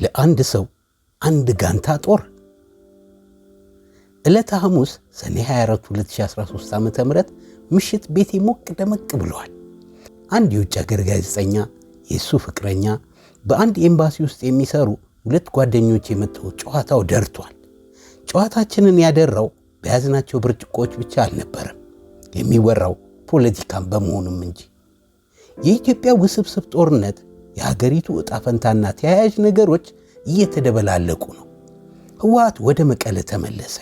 ለአንድ ሰው አንድ ጋንታ ጦር። ዕለተ ሐሙስ ሰኔ 24 2013 ዓ.ም ምሽት ቤቴ ሞቅ ደመቅ ብለዋል። አንድ የውጭ ሀገር ጋዜጠኛ፣ የእሱ ፍቅረኛ፣ በአንድ ኤምባሲ ውስጥ የሚሰሩ ሁለት ጓደኞች የመጥተው ጨዋታው ደርቷል። ጨዋታችንን ያደራው በያዝናቸው ብርጭቆዎች ብቻ አልነበረም፣ የሚወራው ፖለቲካም በመሆኑም እንጂ። የኢትዮጵያ ውስብስብ ጦርነት፣ የሀገሪቱ ዕጣ ፈንታና ተያያዥ ነገሮች እየተደበላለቁ ነው። ህወሓት ወደ መቀለ ተመለሰ።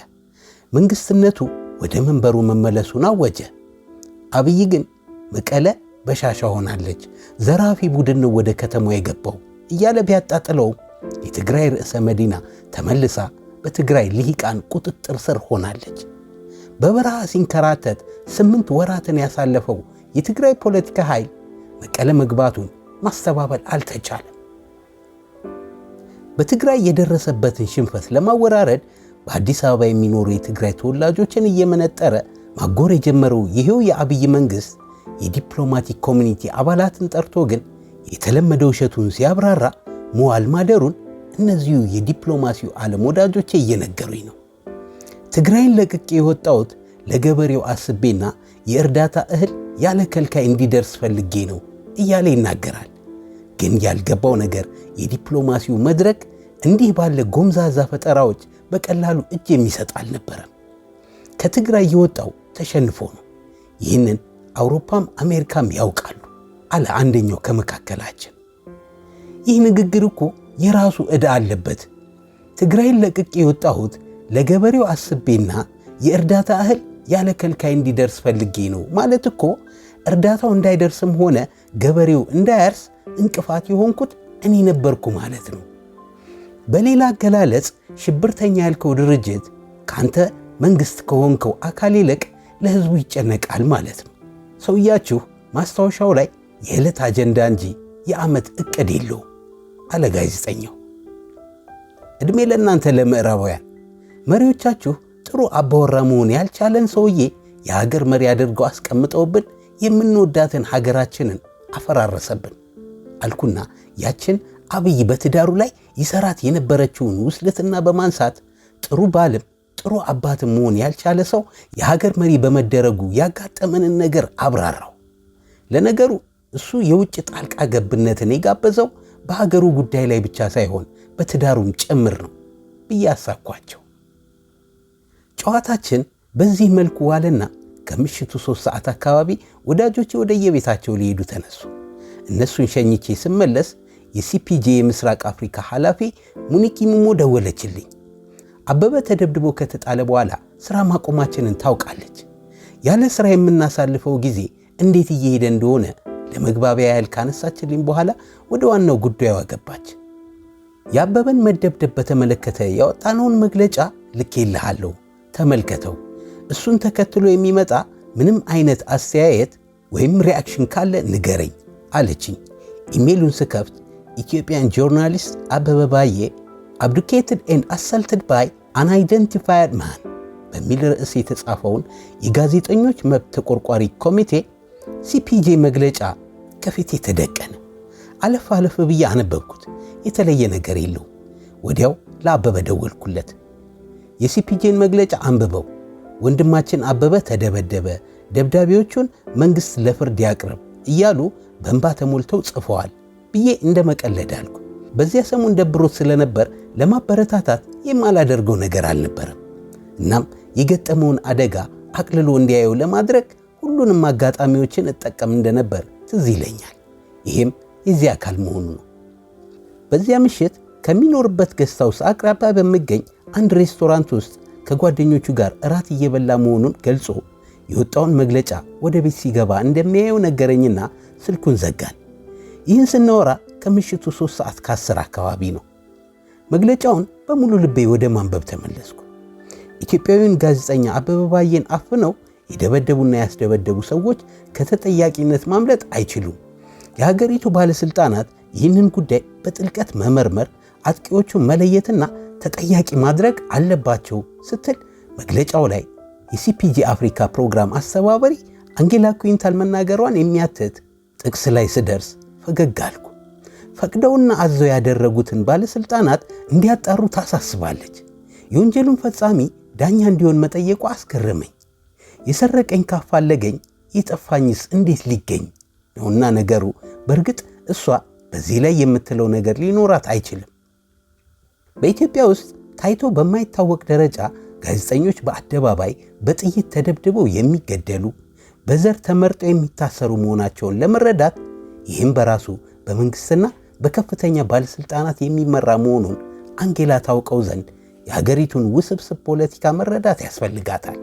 መንግስትነቱ ወደ መንበሩ መመለሱን አወጀ። አብይ ግን መቀለ በሻሻ ሆናለች፣ ዘራፊ ቡድን ነው ወደ ከተማው የገባው እያለ ቢያጣጥለውም የትግራይ ርዕሰ መዲና ተመልሳ በትግራይ ልሂቃን ቁጥጥር ስር ሆናለች። በበረሃ ሲንከራተት 8 ወራትን ያሳለፈው የትግራይ ፖለቲካ ኃይል መቀለ መግባቱን ማስተባበል አልተቻለም። በትግራይ የደረሰበትን ሽንፈት ለማወራረድ በአዲስ አበባ የሚኖሩ የትግራይ ተወላጆችን እየመነጠረ ማጎር የጀመረው ይሄው የአብይ መንግሥት የ diplomatic community አባላትን ጠርቶ ግን የተለመደ ውሸቱን ሲያብራራ መዋል ማደሩን እነዚሁ የዲፕሎማሲው ዓለም ወዳጆቼ እየነገሩኝ ነው። ትግራይን ለቅቄ የወጣሁት ለገበሬው አስቤና የእርዳታ እህል ያለ ከልካይ እንዲደርስ ፈልጌ ነው እያለ ይናገራል። ግን ያልገባው ነገር የዲፕሎማሲው መድረክ እንዲህ ባለ ጎምዛዛ ፈጠራዎች በቀላሉ እጅ የሚሰጥ አልነበረም። ከትግራይ የወጣው ተሸንፎ ነው። ይህንን አውሮፓም አሜሪካም ያውቃሉ አለ አንደኛው ከመካከላችን። ይህ ንግግር እኮ የራሱ ዕዳ አለበት። ትግራይን ለቅቄ የወጣሁት ለገበሬው አስቤና የእርዳታ እህል ያለ ከልካይ እንዲደርስ ፈልጌ ነው ማለት እኮ እርዳታው እንዳይደርስም ሆነ ገበሬው እንዳያርስ እንቅፋት የሆንኩት እኔ ነበርኩ ማለት ነው። በሌላ አገላለጽ ሽብርተኛ ያልከው ድርጅት ካንተ መንግስት ከሆንከው አካል ይልቅ ለህዝቡ ይጨነቃል ማለት ነው። ሰውያችሁ ማስታወሻው ላይ የዕለት አጀንዳ እንጂ የዓመት ዕቅድ የለውም አለ ጋዜጠኛው። ዕድሜ ለእናንተ ለምዕራባውያን መሪዎቻችሁ ጥሩ አባወራ መሆን ያልቻለን ሰውዬ የሀገር መሪ አድርገው አስቀምጠውብን የምንወዳትን ሀገራችንን አፈራረሰብን አልኩና ያችን አብይ በትዳሩ ላይ ይሰራት የነበረችውን ውስልትና በማንሳት ጥሩ ባልም ጥሩ አባትም መሆን ያልቻለ ሰው የሀገር መሪ በመደረጉ ያጋጠመንን ነገር አብራራው። ለነገሩ እሱ የውጭ ጣልቃ ገብነትን የጋበዘው በሀገሩ ጉዳይ ላይ ብቻ ሳይሆን በትዳሩም ጭምር ነው ብዬ አሳኳቸው። ጨዋታችን በዚህ መልኩ ዋለና ከምሽቱ 3 ሰዓት አካባቢ ወዳጆቼ ወደየቤታቸው ሊሄዱ ተነሱ። እነሱን ሸኝቼ ስመለስ የ CPJ የምስራቅ አፍሪካ ኃላፊ ሙኒኪ ሙሞ ደወለችልኝ። አበበ ተደብድቦ ከተጣለ በኋላ ስራ ማቆማችንን ታውቃለች። ያለ ስራ የምናሳልፈው ጊዜ እንዴት እየሄደ እንደሆነ ለመግባቢያ ያህል ካነሳችልኝ በኋላ ወደ ዋናው ጉዳዩ ገባች። የአበበን መደብደብ በተመለከተ ያወጣነውን መግለጫ ልኬልሃለሁ፣ ተመልከተው። እሱን ተከትሎ የሚመጣ ምንም አይነት አስተያየት ወይም reaction ካለ ንገረኝ አለችኝ። ኢሜሉን ስከፍት "Ethiopian journalist አበበ ባዬ abducted and assaulted by unidentified man" በሚል ርዕስ የተጻፈውን የጋዜጠኞች መብት ተቆርቋሪ ኮሚቴ CPJ መግለጫ ከፊቴ ተደቀነ። አለፍ አለፍ ብዬ አነበብኩት። የተለየ ነገር የለውም። ወዲያው ለአበበ ደወልኩለት። የ CPJ ን መግለጫ አንብበው፣ ወንድማችን አበበ ተደበደበ፣ ደብዳቢዎቹን መንግሥት ለፍርድ ያቅርብ እያሉ በእንባ ተሞልተው ጽፈዋል ብዬ እንደ መቀለድ አልኩ። በዚያ ሰሞን ደብሮት ስለነበር ለማበረታታት የማላደርገው ነገር አልነበረም። እናም የገጠመውን አደጋ አቅልሎ እንዲያየው ለማድረግ ሁሉንም አጋጣሚዎችን እጠቀም እንደነበር ትዝ ይለኛል። ይሄም የዚህ አካል መሆኑ ነው። በዚያ ምሽት ከሚኖርበት guest house አቅራቢያ በሚገኝ አንድ ሬስቶራንት ውስጥ ከጓደኞቹ ጋር እራት እየበላ መሆኑን ገልጾ የወጣውን መግለጫ ወደ ቤት ሲገባ እንደሚያየው ነገረኝና ስልኩን ዘጋን። ይህን ስናወራ ከምሽቱ 3 ሰዓት ከ10 አካባቢ ነው። መግለጫውን በሙሉ ልቤ ወደ ማንበብ ተመለስኩ። ኢትዮጵያዊውን ጋዜጠኛ አበበ ባዬን አፍነው የደበደቡና ያስደበደቡ ሰዎች ከተጠያቂነት ማምለጥ አይችሉም። የሀገሪቱ ባለሥልጣናት ይህንን ጉዳይ በጥልቀት መመርመር፣ አጥቂዎቹን መለየትና ተጠያቂ ማድረግ አለባቸው ስትል መግለጫው ላይ የ CPJ አፍሪካ ፕሮግራም አስተባባሪ አንጌላ ኩዊንታል መናገሯን የሚያትት ጥቅስ ላይ ስደርስ ፈገግ አልኩ። ፈቅደውና አዘው ያደረጉትን ባለሥልጣናት እንዲያጣሩ ታሳስባለች። የወንጀሉን ፈጻሚ ዳኛ እንዲሆን መጠየቁ አስገረመኝ። የሰረቀኝ ካፋለገኝ የጠፋኝስ እንዴት ሊገኝ ነውና ነገሩ። በእርግጥ እሷ በዚህ ላይ የምትለው ነገር ሊኖራት አይችልም። በኢትዮጵያ ውስጥ ታይቶ በማይታወቅ ደረጃ ጋዜጠኞች በአደባባይ በጥይት ተደብድበው የሚገደሉ፣ በዘር ተመርጠው የሚታሰሩ መሆናቸውን ለመረዳት ይህም በራሱ በመንግስትና በከፍተኛ ባለሥልጣናት የሚመራ መሆኑን አንጌላ ታውቀው ዘንድ የሀገሪቱን ውስብስብ ፖለቲካ መረዳት ያስፈልጋታል።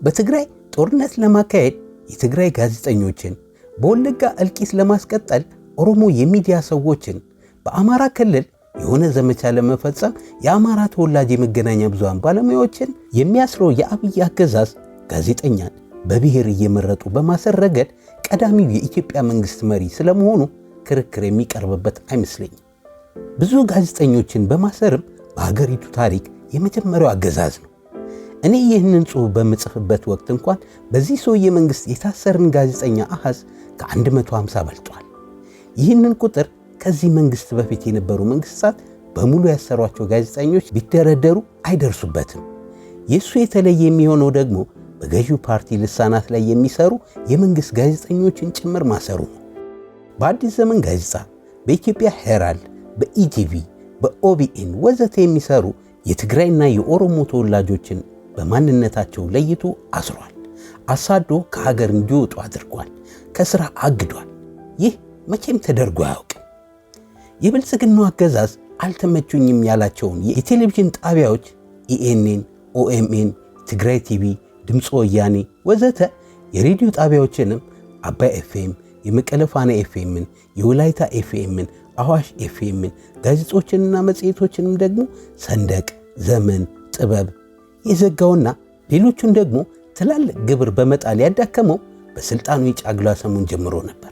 በትግራይ ጦርነት ለማካሄድ የትግራይ ጋዜጠኞችን፣ በወለጋ እልቂት ለማስቀጠል ኦሮሞ የሚዲያ ሰዎችን፣ በአማራ ክልል የሆነ ዘመቻ ለመፈጸም የአማራ ተወላጅ የመገናኛ ብዙሃን ባለሙያዎችን የሚያስረው የአብይ አገዛዝ ጋዜጠኛን በብሔር እየመረጡ በማሰር ረገድ ቀዳሚው የኢትዮጵያ መንግስት መሪ ስለመሆኑ ክርክር የሚቀርብበት አይመስለኝም። ብዙ ጋዜጠኞችን በማሰርም በሀገሪቱ ታሪክ የመጀመሪያው አገዛዝ ነው። እኔ ይህንን ጽሑፍ በምጽፍበት ወቅት እንኳን በዚህ ሰውዬ መንግስት የታሰርን ጋዜጠኛ አሃዝ ከ150 በልጧል። ይህንን ቁጥር ከዚህ መንግስት በፊት የነበሩ መንግስታት በሙሉ ያሰሯቸው ጋዜጠኞች ቢደረደሩ አይደርሱበትም። የእሱ የተለየ የሚሆነው ደግሞ በገዢው ፓርቲ ልሳናት ላይ የሚሰሩ የመንግስት ጋዜጠኞችን ጭምር ማሰሩ ነው። በአዲስ ዘመን ጋዜጣ፣ በኢትዮጵያ ሄራልድ፣ በኢቲቪ፣ በኦቢኤን ወዘተ የሚሰሩ የትግራይና የኦሮሞ ተወላጆችን በማንነታቸው ለይቶ አስሯል። አሳዶ ከሀገር እንዲወጡ አድርጓል። ከስራ አግዷል። ይህ መቼም ተደርጎ አያውቅም። የብልጽግናው አገዛዝ አልተመቹኝም ያላቸውን የቴሌቪዥን ጣቢያዎች ኢኤንኤን፣ ኦኤምኤን፣ ትግራይ ቲቪ፣ ድምፂ ወያኔ ወዘተ፣ የሬዲዮ ጣቢያዎችንም አባይ ኤፍኤም፣ የመቀለ ፋና ኤፍኤምን፣ የወላይታ ኤፍኤምን፣ አዋሽ ኤፍኤምን፣ ጋዜጦችንና መጽሔቶችንም ደግሞ ሰንደቅ፣ ዘመን፣ ጥበብ የዘጋውና ሌሎቹን ደግሞ ትላልቅ ግብር በመጣል ያዳከመው በስልጣኑ የጫጉላ ሰሞን ጀምሮ ነበር።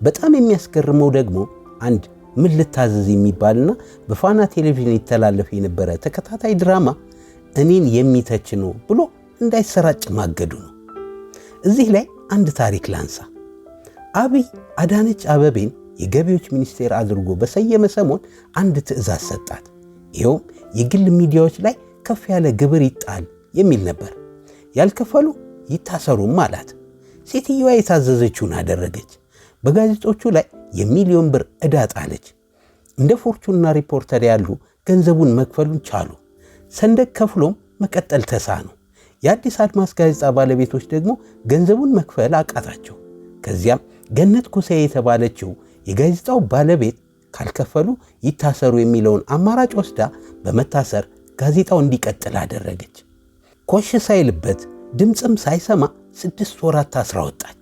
በጣም የሚያስገርመው ደግሞ አንድ ምን ልታዘዝ የሚባልና በፋና ቴሌቪዥን ይተላለፍ የነበረ ተከታታይ ድራማ እኔን የሚተች ነው ብሎ እንዳይሰራጭ ማገዱ ነው። እዚህ ላይ አንድ ታሪክ ላንሳ። አብይ አዳነች አበቤን የገቢዎች ሚኒስቴር አድርጎ በሰየመ ሰሞን አንድ ትዕዛዝ ሰጣት። ይኸውም የግል ሚዲያዎች ላይ ከፍ ያለ ግብር ይጣል የሚል ነበር። ያልከፈሉ ይታሰሩም አላት። ሴትየዋ የታዘዘችውን አደረገች። በጋዜጦቹ ላይ የሚሊዮን ብር ዕዳ ጣለች። እንደ ፎርቹንና ሪፖርተር ያሉ ገንዘቡን መክፈሉን ቻሉ። ሰንደቅ ከፍሎም መቀጠል ተሳነው። የአዲስ አድማስ ጋዜጣ ባለቤቶች ደግሞ ገንዘቡን መክፈል አቃታቸው። ከዚያም ገነት ጎሳዬ የተባለችው የጋዜጣው ባለቤት ካልከፈሉ ይታሰሩ የሚለውን አማራጭ ወስዳ በመታሰር ጋዜጣው እንዲቀጥል አደረገች። ኮሽ ሳይልበት ድምፅም ሳይሰማ 6 ወራት ታስራ ወጣች።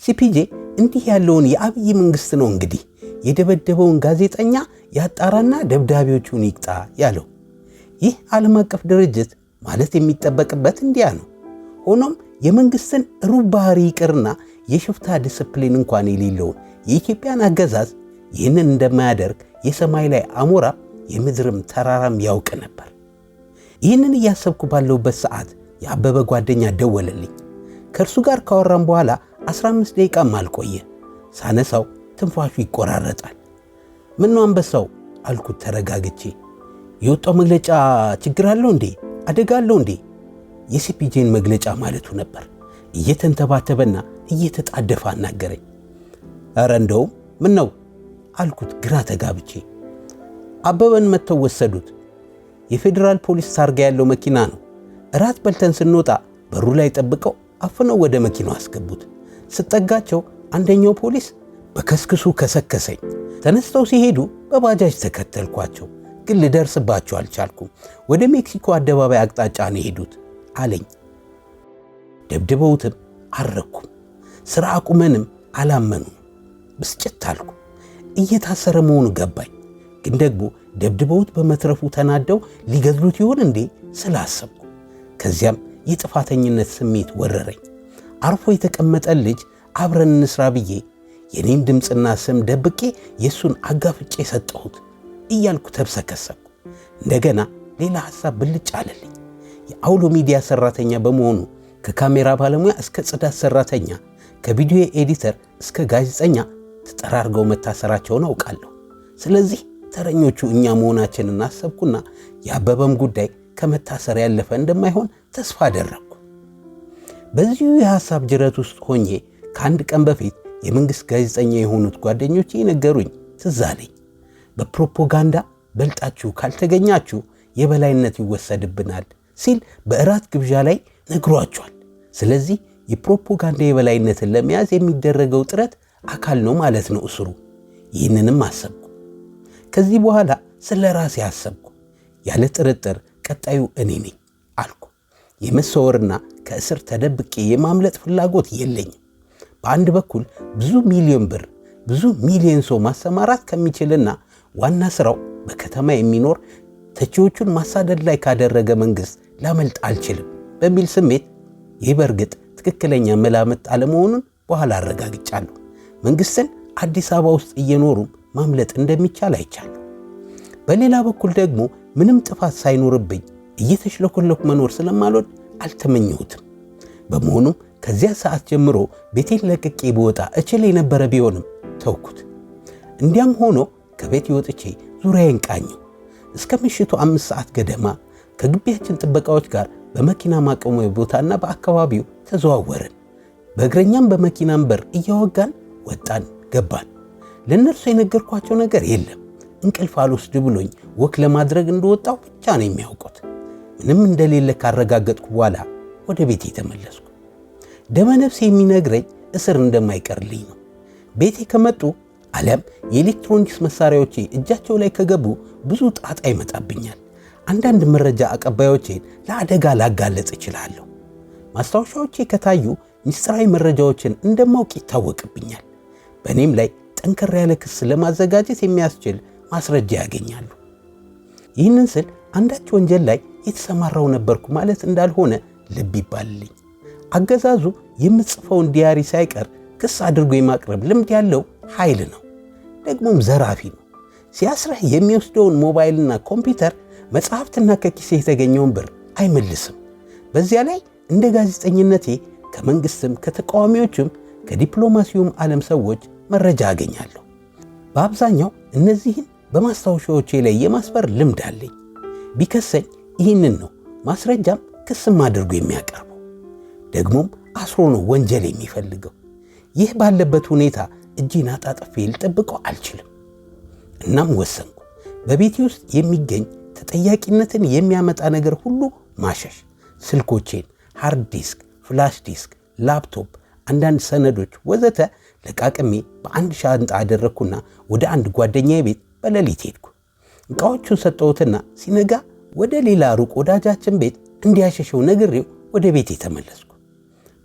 ሲፒጄ እንዲህ ያለውን የአብይ መንግስት ነው እንግዲህ የደበደበውን ጋዜጠኛ ያጣራና ደብዳቤዎቹን ይቅጣ ያለው። ይህ ዓለም አቀፍ ድርጅት ማለት የሚጠበቅበት እንዲያ ነው። ሆኖም የመንግስትን ሩብ ባህሪ ይቅርና የሽፍታ ዲስፕሊን እንኳን የሌለውን የኢትዮጵያን አገዛዝ ይህንን እንደማያደርግ የሰማይ ላይ አሞራ የምድርም ተራራም ያውቅ ነበር። ይህንን እያሰብኩ ባለሁበት ሰዓት የአበበ ጓደኛ ደወለልኝ። ከእርሱ ጋር ካወራም በኋላ 15 ደቂቃም አልቆየ። ሳነሳው ትንፋሹ ይቆራረጣል። ምነው አንበሳው አልኩት ተረጋግቼ። የወጣው መግለጫ ችግር አለው እንዴ? አደጋ አለው እንዴ? የሲፒጄን መግለጫ ማለቱ ነበር። እየተንተባተበና እየተጣደፈ አናገረኝ። ኧረ እንደውም ምን ነው አልኩት ግራ ተጋብቼ። አበበን መጥተው ወሰዱት። የፌዴራል ፖሊስ ታርጋ ያለው መኪና ነው። እራት በልተን ስንወጣ በሩ ላይ ጠብቀው አፍነው ወደ መኪናው አስገቡት። ስጠጋቸው አንደኛው ፖሊስ በከስክሱ ከሰከሰኝ። ተነስተው ሲሄዱ በባጃጅ ተከተልኳቸው፣ ግን ልደርስባቸው አልቻልኩም። ወደ ሜክሲኮ አደባባይ አቅጣጫ ነው የሄዱት አለኝ። ደብድበውትም አልረኩም። ስራ አቁመንም አላመኑም። ብስጭት አልኩ። እየታሰረ መሆኑ ገባኝ። ግን ደግሞ ደብድበውት በመትረፉ ተናደው ሊገድሉት ይሆን እንዴ ስላሰብኩ፣ ከዚያም የጥፋተኝነት ስሜት ወረረኝ። አርፎ የተቀመጠ ልጅ አብረን እንስራ ብዬ የኔን ድምፅና ስም ደብቄ የእሱን አጋፍጬ ሰጠሁት እያልኩ ተብሰከሰብኩ። እንደገና ሌላ ሐሳብ ብልጭ አለልኝ። የአውሎ ሚዲያ ሰራተኛ በመሆኑ ከካሜራ ባለሙያ እስከ ጽዳት ሰራተኛ፣ ከቪዲዮ editor እስከ ጋዜጠኛ ተጠራርገው መታሰራቸውን አውቃለሁ። ስለዚህ ተረኞቹ እኛ መሆናችንን አሰብኩና የአበበም ጉዳይ ከመታሰር ያለፈ እንደማይሆን ተስፋ አደረግኩ። በዚሁ የሐሳብ ጅረት ውስጥ ሆኜ ከአንድ ቀን በፊት የመንግሥት ጋዜጠኛ የሆኑት ጓደኞቼ የነገሩኝ ትዝ አለኝ። በፕሮፓጋንዳ በልጣችሁ ካልተገኛችሁ የበላይነት ይወሰድብናል ሲል በእራት ግብዣ ላይ ነግሯቸዋል። ስለዚህ የፕሮፓጋንዳ የበላይነትን ለመያዝ የሚደረገው ጥረት አካል ነው ማለት ነው እስሩ። ይህንንም አሰብኩ። ከዚህ በኋላ ስለ ራሴ አሰብኩ። ያለ ጥርጥር ቀጣዩ እኔ ነኝ አልኩ። የመሰወርና ከእስር ተደብቄ የማምለጥ ፍላጎት የለኝም። በአንድ በኩል ብዙ ሚሊዮን ብር ብዙ ሚሊዮን ሰው ማሰማራት ከሚችልና ዋና ስራው በከተማ የሚኖር ተቺዎቹን ማሳደድ ላይ ካደረገ መንግስት ላመልጥ አልችልም በሚል ስሜት፣ ይህ በእርግጥ ትክክለኛ መላምት አለመሆኑን በኋላ አረጋግጫለሁ። መንግስትን አዲስ አበባ ውስጥ እየኖሩ ማምለጥ እንደሚቻል አይቻለሁ። በሌላ በኩል ደግሞ ምንም ጥፋት ሳይኖርብኝ እየተሽለኮለኩ መኖር ስለማልወድ አልተመኘሁትም። በመሆኑም ከዚያ ሰዓት ጀምሮ ቤቴን ለቅቄ ብወጣ እችል የነበረ ቢሆንም ተውኩት። እንዲያም ሆኖ ከቤት ወጥቼ ዙሪያዬን ቃኘሁ። እስከ ምሽቱ 5 ሰዓት ገደማ ከግቢያችን ጥበቃዎች ጋር በመኪና ማቆሚያ ቦታና በአካባቢው ተዘዋወርን። በእግረኛም በመኪናም በር እያወጋን ወጣን ገባን። ለእነርሱ የነገርኳቸው ነገር የለም። እንቅልፍ አልወስድ ብሎኝ walk ለማድረግ እንደወጣው ብቻ ነው የሚያውቁት። ምንም እንደሌለ ካረጋገጥኩ በኋላ ወደ ቤቴ ተመለስኩ። ደመነፍሴ የሚነግረኝ እስር እንደማይቀርልኝ ነው። ቤቴ ከመጡ አሊያም የኤሌክትሮኒክስ መሳሪያዎቼ እጃቸው ላይ ከገቡ ብዙ ጣጣ ይመጣብኛል። አንዳንድ መረጃ አቀባዮቼን ለአደጋ ላጋለጥ እችላለሁ። ማስታወሻዎቼ ከታዩ ምስጢራዊ መረጃዎችን እንደማውቅ ይታወቅብኛል። በእኔም ላይ ጠንከር ያለ ክስ ለማዘጋጀት የሚያስችል ማስረጃ ያገኛሉ። ይህንን ስል አንዳች ወንጀል ላይ የተሰማራው ነበርኩ ማለት እንዳልሆነ ልብ ይባልልኝ። አገዛዙ የምጽፈውን diary ሳይቀር ክስ አድርጎ የማቅረብ ልምድ ያለው ኃይል ነው። ደግሞም ዘራፊ ነው። ሲያስረህ የሚወስደውን ሞባይልና ኮምፒውተር፣ መጽሐፍትና ከኪሴ የተገኘውን ብር አይመልስም። በዚያ ላይ እንደ ጋዜጠኝነቴ ከመንግስትም ከተቃዋሚዎችም ከዲፕሎማሲውም ዓለም ሰዎች መረጃ አገኛለሁ። በአብዛኛው እነዚህን በማስታወሻዎቼ ላይ የማስፈር ልምድ አለኝ። ቢከሰኝ ይህንን ነው ማስረጃም ክስም አድርጎ የሚያቀርበው። ደግሞም አስሮ ነው ወንጀል የሚፈልገው። ይህ ባለበት ሁኔታ እጄን አጣጥፌ ልጠብቀው አልችልም። እናም ወሰንኩ። በቤቴ ውስጥ የሚገኝ ተጠያቂነትን የሚያመጣ ነገር ሁሉ ማሸሽ፣ ስልኮቼን፣ hard disk፣ flash disk፣ ላፕቶፕ፣ አንዳንድ ሰነዶች ወዘተ ለቃቅሜ በአንድ ሻንጣ አደረግኩና ወደ አንድ ጓደኛዬ ቤት በሌሊት ሄድኩ። ዕቃዎቹን ሰጠሁትና ሲነጋ ወደ ሌላ ሩቅ ወዳጃችን ቤት እንዲያሸሸው ነግሬው ወደ ቤቴ ተመለስኩ።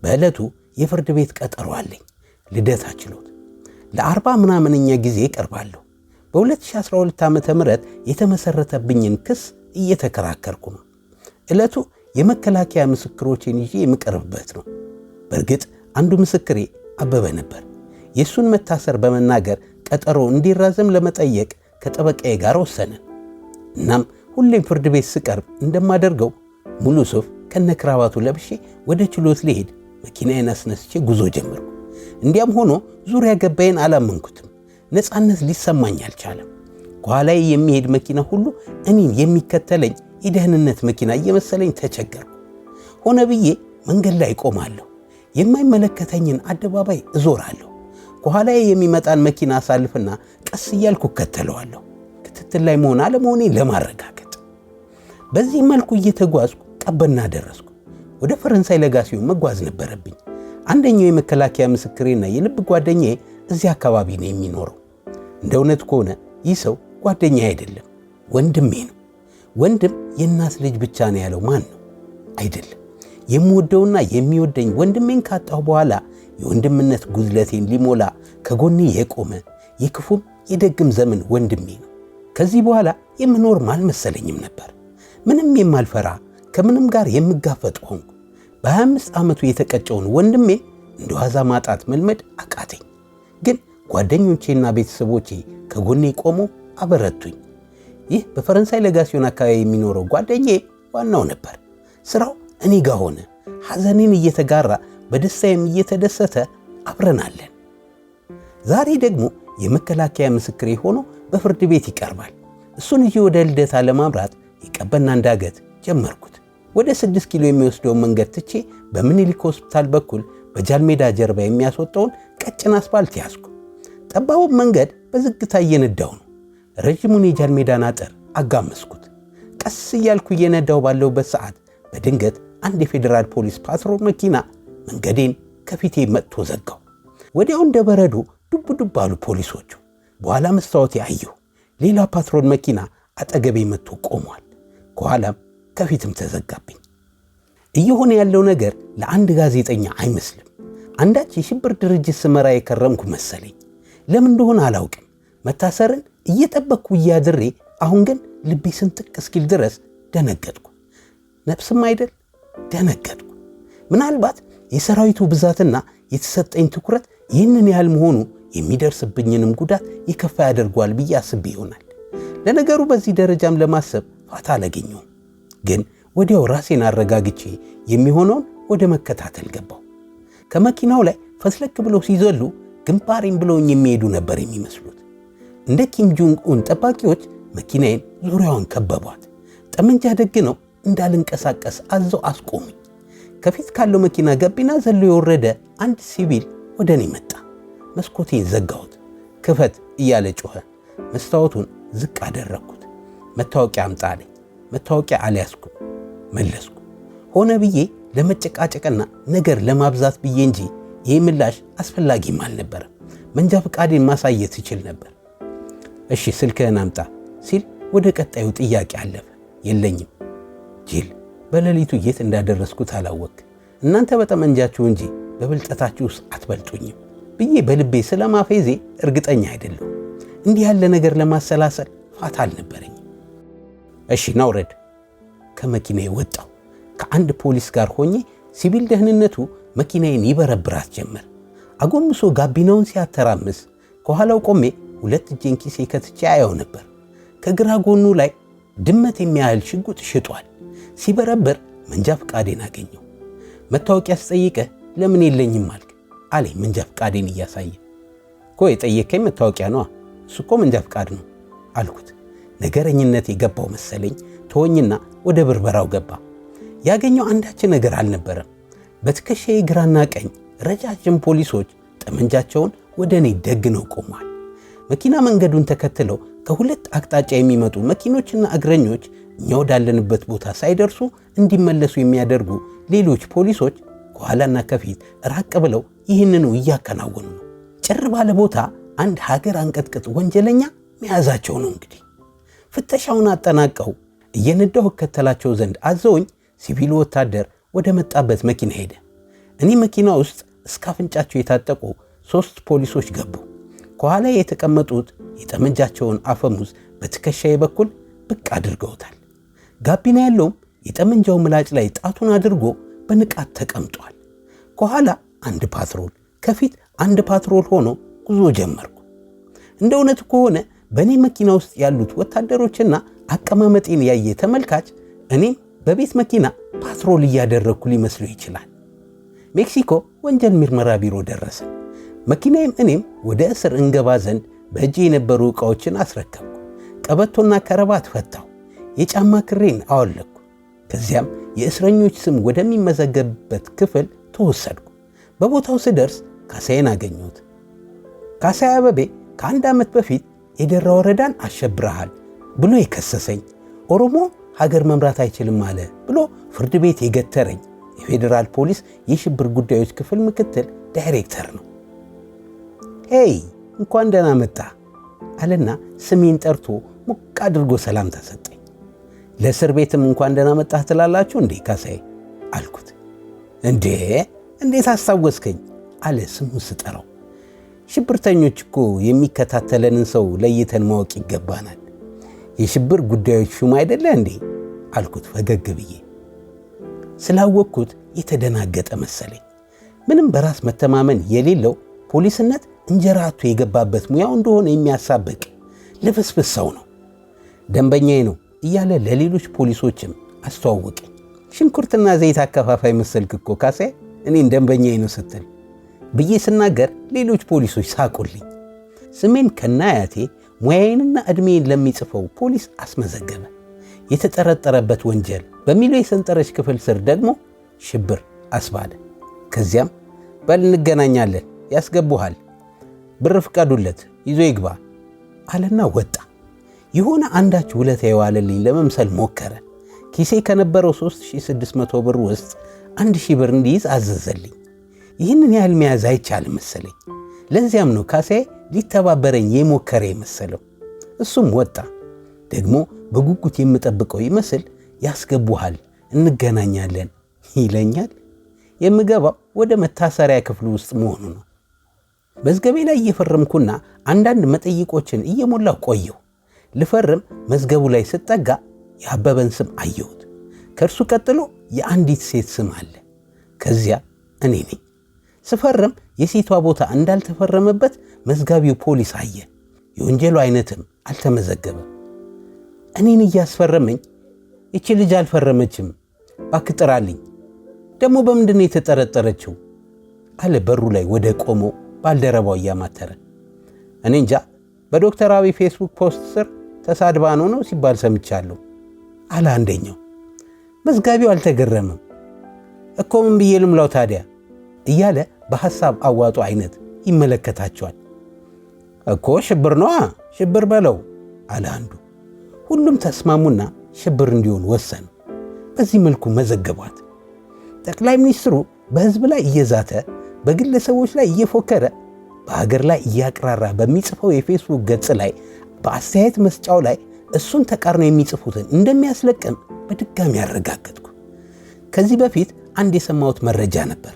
በዕለቱ የፍርድ ቤት ቀጠሮ አለኝ። ልደታ ችሎት ለ40 ምናምንኛ ጊዜ እቀርባለሁ። በ2012 ዓ.ም የተመሰረተብኝን ክስ እየተከራከርኩ ነው። ዕለቱ የመከላከያ ምስክሮቼን ይዤ የምቀርብበት ነው። በእርግጥ አንዱ ምስክሬ አበበ ነበር። የእሱን መታሰር በመናገር ቀጠሮ እንዲራዘም ለመጠየቅ ከጠበቃዬ ጋር ወሰንን። እናም ሁሌም ፍርድ ቤት ስቀርብ እንደማደርገው ሙሉ ሱፍ ከነክራባቱ ለብሼ ወደ ችሎት ልሄድ መኪናዬን አስነስቼ ጉዞ ጀመርኩ። እንዲያም ሆኖ ዙሪያ ገባዬን አላመንኩትም። ነፃነት ሊሰማኝ አልቻለም። ከኋላዬ የሚሄድ መኪና ሁሉ እኔን የሚከተለኝ የደህንነት መኪና እየመሰለኝ ተቸገርኩ። ሆነ ብዬ መንገድ ላይ ቆማለሁ። የማይመለከተኝን አደባባይ እዞራለሁ። ከኋላዬ የሚመጣን መኪና አሳልፍና ቀስ እያልኩ እከተለዋለሁ፣ ክትትል ላይ መሆን አለመሆኔን ለማረጋገጥ። በዚህ መልኩ እየተጓዝኩ ቀበና ደረስኩ። ወደ ፈረንሳይ ለጋሲዮን መጓዝ ነበረብኝ። አንደኛው የመከላከያ ምስክሬና የልብ ጓደኛዬ እዚህ አካባቢ ነው የሚኖረው። እንደ እውነት ከሆነ ይህ ሰው ጓደኛ አይደለም፣ ወንድሜ ነው። ወንድም የእናት ልጅ ብቻ ነው ያለው ማን ነው? አይደለም። የምወደውና የሚወደኝ ወንድሜን ካጣሁ በኋላ የወንድምነት ጉድለቴን ሊሞላ ከጎኔ የቆመ የክፉም የደግም ዘመን ወንድሜ ነው። ከዚህ በኋላ የምኖርም አልመሰለኝም ነበር። ምንም የማልፈራ ከምንም ጋር የምጋፈጥ ሆንኩ። በ25 ዓመቱ የተቀጨውን ወንድሜን እንደ ዋዛ ማጣት መልመድ አቃተኝ። ግን ጓደኞቼና ቤተሰቦቼ ከጎኔ ቆመው አበረቱኝ። ይህ በፈረንሳይ ለጋሲዮን አካባቢ የሚኖረው ጓደኛዬ ዋናው ነበር። ስራው እኔ ጋር ሆነ። ሐዘኔን እየተጋራ በደስታዬም እየተደሰተ አብረናለን። ዛሬ ደግሞ የመከላከያ ምስክሬ ሆኖ በፍርድ ቤት ይቀርባል። እሱን ይዤ ወደ ልደታ ለማምራት የቀበናን ዳገት ጀመርኩት። ወደ 6 ኪሎ የሚወስደውን መንገድ ትቼ በምኒልክ ሆስፒታል በኩል በጃልሜዳ ጀርባ የሚያስወጣውን ቀጭን አስፋልት ያዝኩ። ጠባቡን መንገድ በዝግታ እየነዳው ነው። ረዥሙን የጃልሜዳን አጥር አጋመስኩት። ቀስ እያልኩ እየነዳው ባለሁበት ሰዓት በድንገት አንድ የፌዴራል ፖሊስ ፓትሮል መኪና መንገዴን ከፊቴ መጥቶ ዘጋው። ወዲያው እንደ በረዶ ዱብ ዱብ አሉ ፖሊሶቹ። በኋላ መስታወቴ አየሁ። ሌላ ፓትሮል መኪና አጠገቤ መጥቶ ቆሟል። ከኋላም ከፊትም ተዘጋብኝ። እየሆነ ያለው ነገር ለአንድ ጋዜጠኛ አይመስልም። አንዳች የሽብር ድርጅት ስመራ የከረምኩ መሰለኝ። ለምን እንደሆነ አላውቅም። መታሰርን እየጠበቅኩ እያድሬ፣ አሁን ግን ልቤ ስንጥቅ እስኪል ድረስ ደነገጥኩ። ነፍስም አይደል ደነገጥኩ። ምናልባት የሰራዊቱ ብዛትና የተሰጠኝ ትኩረት ይህንን ያህል መሆኑ የሚደርስብኝንም ጉዳት የከፋ ያደርገዋል ብዬ አስቤ ይሆናል። ለነገሩ በዚህ ደረጃም ለማሰብ ፋታ አላገኘሁም። ግን ወዲያው ራሴን አረጋግቼ የሚሆነውን ወደ መከታተል ገባሁ። ከመኪናው ላይ ፈትለክ ብለው ሲዘሉ ግንባሬን ብለውኝ የሚሄዱ ነበር የሚመስሉት። እንደ ኪም ጆንግ ኡን ጠባቂዎች መኪናዬን ዙሪያዋን ከበቧት። ጠመንጃ ደግነው እንዳልንቀሳቀስ አዘው አስቆሙኝ። ከፊት ካለው መኪና ገቢና ዘሎ የወረደ አንድ ሲቪል ወደ እኔ መጣ። መስኮቴን ዘጋሁት። ክፈት እያለ ጮኸ። መስታወቱን ዝቅ አደረግኩት። መታወቂያ አምጣ አለኝ። መታወቂያ አልያዝኩም፣ መለስኩ። ሆነ ብዬ ለመጨቃጨቅና ነገር ለማብዛት ብዬ እንጂ ይህ ምላሽ አስፈላጊም አልነበረም። መንጃ ፈቃዴን ማሳየት ይችል ነበር። እሺ ስልክህን አምጣ ሲል ወደ ቀጣዩ ጥያቄ አለፈ። የለኝም። ጅል፣ በሌሊቱ የት እንዳደረስኩት አላወቅ። እናንተ በጠመንጃችሁ እንጂ በብልጠታችሁ ውስጥ አትበልጡኝም ብዬ በልቤ ስለማፌዜ እርግጠኛ አይደለሁም። እንዲህ ያለ ነገር ለማሰላሰል ፋታ አልነበረኝም። እሺ ናውረድ። ከመኪናዬ ወጣሁ። ከአንድ ፖሊስ ጋር ሆኜ ሲቪል ደህንነቱ መኪናዬን ይበረብራት ጀመር። አጎንብሶ ጋቢናውን ሲያተራምስ ከኋላው ቆሜ ሁለት እጄን ኪሴ ከትቼ አየው ነበር። ከግራ ጎኑ ላይ ድመት የሚያህል ሽጉጥ ሽጧል። ሲበረብር መንጃ ፈቃዴን አገኘው። መታወቂያ ስጠይቅህ ለምን የለኝም አልክ አለኝ መንጃ ፈቃዴን እያሳየ። እኮ የጠየከኝ መታወቂያ ነዋ፣ እሱ እኮ መንጃ ፈቃድ ነው አልኩት። ነገረኝነት የገባው መሰለኝ። ተወኝና ወደ ብርበራው ገባ። ያገኘው አንዳች ነገር አልነበረም። በትከሻዬ ግራና ቀኝ ረጃጅም ፖሊሶች ጠመንጃቸውን ወደ እኔ ደግነው ቆመዋል። መኪና መንገዱን ተከትለው ከሁለት አቅጣጫ የሚመጡ መኪኖችና እግረኞች እኛ ወዳለንበት ቦታ ሳይደርሱ እንዲመለሱ የሚያደርጉ ሌሎች ፖሊሶች ከኋላና ከፊት ራቅ ብለው ይህንኑ እያከናወኑ ነው። ጭር ባለ ቦታ አንድ ሀገር አንቀጥቅጥ ወንጀለኛ መያዛቸው ነው እንግዲህ። ፍተሻውን አጠናቀው እየነዳሁ እከተላቸው ዘንድ አዘውኝ ሲቪሉ ወታደር ወደ መጣበት መኪና ሄደ። እኔ መኪና ውስጥ እስከ አፍንጫቸው የታጠቁ 3 ፖሊሶች ገቡ። ከኋላ የተቀመጡት የጠመንጃቸውን አፈሙዝ በትከሻዬ በኩል ብቅ አድርገውታል። ጋቢና ያለውም የጠመንጃው ምላጭ ላይ ጣቱን አድርጎ በንቃት ተቀምጧል። ከኋላ አንድ ፓትሮል፣ ከፊት አንድ ፓትሮል ሆኖ ጉዞ ጀመርኩ። እንደ እውነቱ ከሆነ በእኔ መኪና ውስጥ ያሉት ወታደሮችና አቀማመጤን ያየ ተመልካች እኔም በቤት መኪና ፓትሮል እያደረግኩ ሊመስለው ይችላል። ሜክሲኮ ወንጀል ምርመራ ቢሮ ደረሰ። መኪናዬም እኔም ወደ እስር እንገባ ዘንድ በእጄ የነበሩ ዕቃዎችን አስረከብኩ። ቀበቶና ከረባት ፈታሁ። የጫማ ክሬን አወለቅኩ። ከዚያም የእስረኞች ስም ወደሚመዘገብበት ክፍል ተወሰድኩ። በቦታው ስደርስ ካሳዬን አገኘሁት። ካሳዬ አበቤ ከአንድ ዓመት በፊት የደራ ወረዳን አሸብረሃል ብሎ የከሰሰኝ፣ ኦሮሞ ሀገር መምራት አይችልም አለ ብሎ ፍርድ ቤት የገተረኝ የፌዴራል ፖሊስ የሽብር ጉዳዮች ክፍል ምክትል ዳይሬክተር ነው። Hey እንኳን ደህና መጣ አለና ስሜን ጠርቶ ሞቅ አድርጎ ሰላምታ ሰጠኝ። ለእስር ቤትም እንኳን ደህና መጣህ ትላላችሁ እንዴ ካሳዬ አልኩት። እንዴ እንዴት አስታወስከኝ አለ ስሙን ስጠራው። ሽብርተኞች እኮ የሚከታተለንን ሰው ለይተን ማወቅ ይገባናል። የሽብር ጉዳዮች ሹም አይደለ እንዴ አልኩት ፈገግ ብዬ። ስላወቅኩት የተደናገጠ መሰለኝ። ምንም በራስ መተማመን የሌለው ፖሊስነት እንጀራ አጥቶ የገባበት ሙያው እንደሆነ የሚያሳብቅ ልፍስፍስ ሰው ነው። ደንበኛዬ ነው እያለ ለሌሎች ፖሊሶችም አስተዋወቀኝ። ሽንኩርትና ዘይት አከፋፋይ መሰልክ እኮ ካሳዬ፣ እኔን ደንበኛዬ ነው ስትል ብዬ ስናገር ሌሎች ፖሊሶች ሳቁልኝ። ስሜን ከነአያቴ ሙያዬንና ዕድሜዬን ለሚጽፈው ፖሊስ አስመዘገበ። የተጠረጠረበት ወንጀል በሚለው የሰንጠረዥ ክፍል ስር ደግሞ ሽብር አስባለ። ከዚያም በል እንገናኛለን፣ ያስገቡሃል፣ ብር ፍቀዱለት፣ ይዞ ይግባ አለና ወጣ። የሆነ አንዳች ውለታ የዋለልኝ ለመምሰል ሞከረ። ኪሴ ከነበረው 3600 ብር ውስጥ 1000 ብር እንዲይዝ አዘዘልኝ። ይህንን ያህል መያዝ አይቻልም መሰለኝ። ለዚያም ነው ካሳዬ ሊተባበረኝ የሞከረ የመሰለው። እሱም ወጣ። ደግሞ በጉጉት የምጠብቀው ይመስል ያስገቡሃል፣ እንገናኛለን ይለኛል። የምገባው ወደ መታሰሪያ ክፍሉ ውስጥ መሆኑ ነው። መዝገቤ ላይ እየፈረምኩና አንዳንድ መጠይቆችን እየሞላሁ ቆየሁ። ልፈርም መዝገቡ ላይ ስጠጋ የአበበን ስም አየሁት። ከእርሱ ቀጥሎ የአንዲት ሴት ስም አለ። ከዚያ እኔ ነኝ። ስፈርም የሴቷ ቦታ እንዳልተፈረመበት መዝጋቢው ፖሊስ አየ። የወንጀሉ አይነትም አልተመዘገበም። እኔን እያስፈረመኝ ይቺ ልጅ አልፈረመችም፣ እባክህ ጥራልኝ፣ ደግሞ በምንድን ነው የተጠረጠረችው አለ በሩ ላይ ወደ ቆመው ባልደረባው እያማተረ። እኔ እንጃ፣ በዶክተር አብይ ፌስቡክ post ስር ተሳድባ ነው ነው ሲባል ሰምቻለሁ አለ አንደኛው። መዝጋቢው አልተገረመም። እኮ ምን ብዬ ልምላው ታዲያ እያለ በሐሳብ አዋጡ አይነት ይመለከታቸዋል። እኮ ሽብር ነዋ፣ ሽብር በለው አለ አንዱ። ሁሉም ተስማሙና ሽብር እንዲሆን ወሰኑ። በዚህ መልኩ መዘገቧት። ጠቅላይ ሚኒስትሩ በሕዝብ ላይ እየዛተ፣ በግለሰቦች ላይ እየፎከረ፣ በሀገር ላይ እያቅራራ በሚጽፈው የፌስቡክ ገጽ ላይ በአስተያየት መስጫው ላይ እሱን ተቃርነው የሚጽፉትን እንደሚያስለቅም በድጋሚ አረጋገጥኩ። ከዚህ በፊት አንድ የሰማሁት መረጃ ነበር።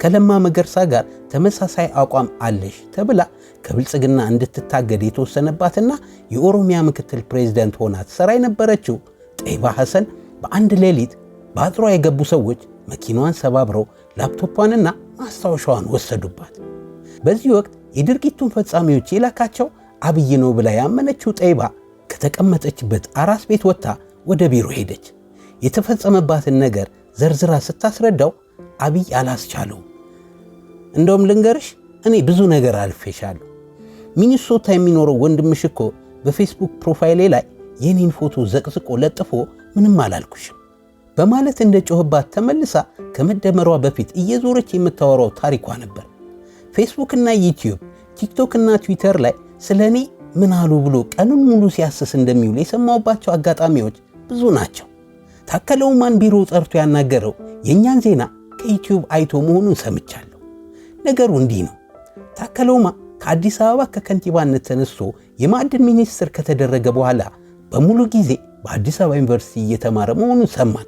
ከለማ መገርሳ ጋር ተመሳሳይ አቋም አለሽ ተብላ ከብልጽግና እንድትታገድ የተወሰነባትና የኦሮሚያ ምክትል ፕሬዚደንት ሆና ትሰራ የነበረችው ጠይባ ሐሰን በአንድ ሌሊት በአጥሯ የገቡ ሰዎች መኪናዋን ሰባብረው ላፕቶቿንና ማስታወሻዋን ወሰዱባት። በዚህ ወቅት የድርጊቱን ፈጻሚዎች የላካቸው አብይ ነው ብላ ያመነችው ጠይባ ከተቀመጠችበት አራስ ቤት ወጥታ ወደ ቢሮ ሄደች። የተፈጸመባትን ነገር ዘርዝራ ስታስረዳው አብይ አላስቻለውም። እንደውም ልንገርሽ፣ እኔ ብዙ ነገር አልፌሻለሁ። ሚኒሶታ የሚኖረው ወንድምሽ እኮ በፌስቡክ profile ኤ ላይ የኔን ፎቶ ዘቅዝቆ ለጥፎ ምንም አላልኩሽም በማለት እንደ ጮህባት ተመልሳ ከመደመሯ በፊት እየዞረች የምታወራው ታሪኳ ነበር። ፌስቡክና ዩቲዩብ፣ ቲክቶክና ትዊተር ላይ ስለ እኔ ምን አሉ ብሎ ቀኑን ሙሉ ሲያስስ እንደሚውል የሰማሁባቸው አጋጣሚዎች ብዙ ናቸው። ታከለ ኡማን ቢሮ ጠርቶ ያናገረው የእኛን ዜና ከዩቲዩብ አይቶ መሆኑን ሰምቻለሁ። ነገሩ እንዲህ ነው። ታከለ ኡማ ከአዲስ አበባ ከከንቲባነት ተነስቶ የማዕድን ሚኒስትር ከተደረገ በኋላ በሙሉ ጊዜ በአዲስ አበባ ዩኒቨርሲቲ እየተማረ መሆኑን ሰማን።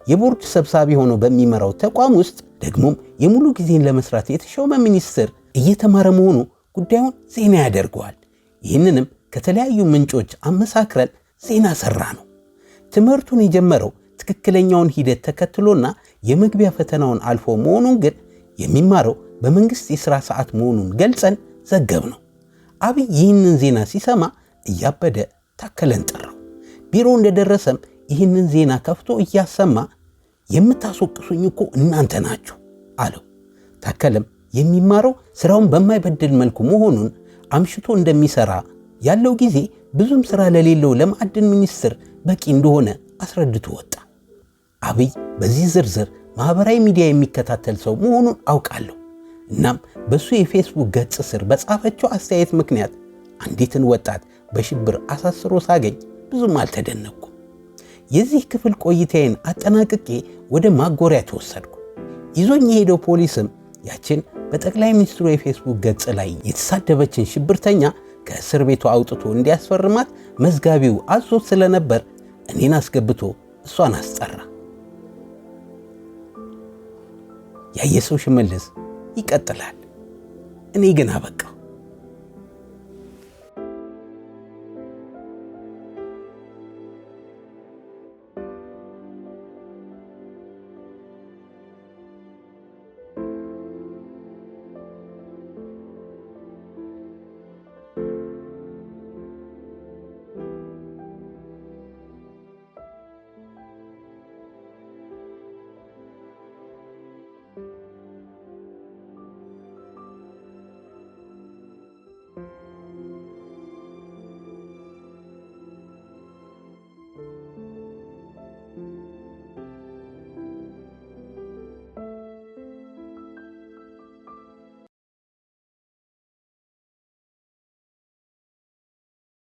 የቦርድ ሰብሳቢ ሆኖ በሚመራው ተቋም ውስጥ ደግሞም የሙሉ ጊዜን ለመስራት የተሾመ ሚኒስትር እየተማረ መሆኑ ጉዳዩን ዜና ያደርገዋል። ይህንንም ከተለያዩ ምንጮች አመሳክረን ዜና ሰራ ነው። ትምህርቱን የጀመረው ትክክለኛውን ሂደት ተከትሎና የመግቢያ ፈተናውን አልፎ መሆኑን ግን የሚማረው በመንግስት የሥራ ሰዓት መሆኑን ገልጸን ዘገብ ነው። አብይ ይህንን ዜና ሲሰማ እያበደ ታከለን ጠራው። ቢሮ እንደደረሰም ይህንን ዜና ከፍቶ እያሰማ የምታስወቅሱኝ እኮ እናንተ ናችሁ አለው። ታከለም የሚማረው ስራውን በማይበድል መልኩ መሆኑን፣ አምሽቶ እንደሚሰራ፣ ያለው ጊዜ ብዙም ስራ ለሌለው ለማዕድን ሚኒስትር በቂ እንደሆነ አስረድቶ ወጣ። አብይ በዚህ ዝርዝር ማኅበራዊ ሚዲያ የሚከታተል ሰው መሆኑን አውቃለሁ። እናም በሱ የፌስቡክ ገጽ ስር በጻፈችው አስተያየት ምክንያት አንዲትን ወጣት በሽብር አሳስሮ ሳገኝ ብዙም አልተደነቅኩም። የዚህ ክፍል ቆይታዬን አጠናቅቄ ወደ ማጎሪያ ተወሰድኩ። ይዞኝ የሄደው ፖሊስም ያችን በጠቅላይ ሚኒስትሩ የፌስቡክ ገጽ ላይ የተሳደበችን ሽብርተኛ ከእስር ቤቱ አውጥቶ እንዲያስፈርማት መዝጋቢው አዞት ስለነበር እኔን አስገብቶ እሷን አስጠራ። ያየሰው ሽመልስ ይቀጥላል። እኔ ግን አበቃሁ።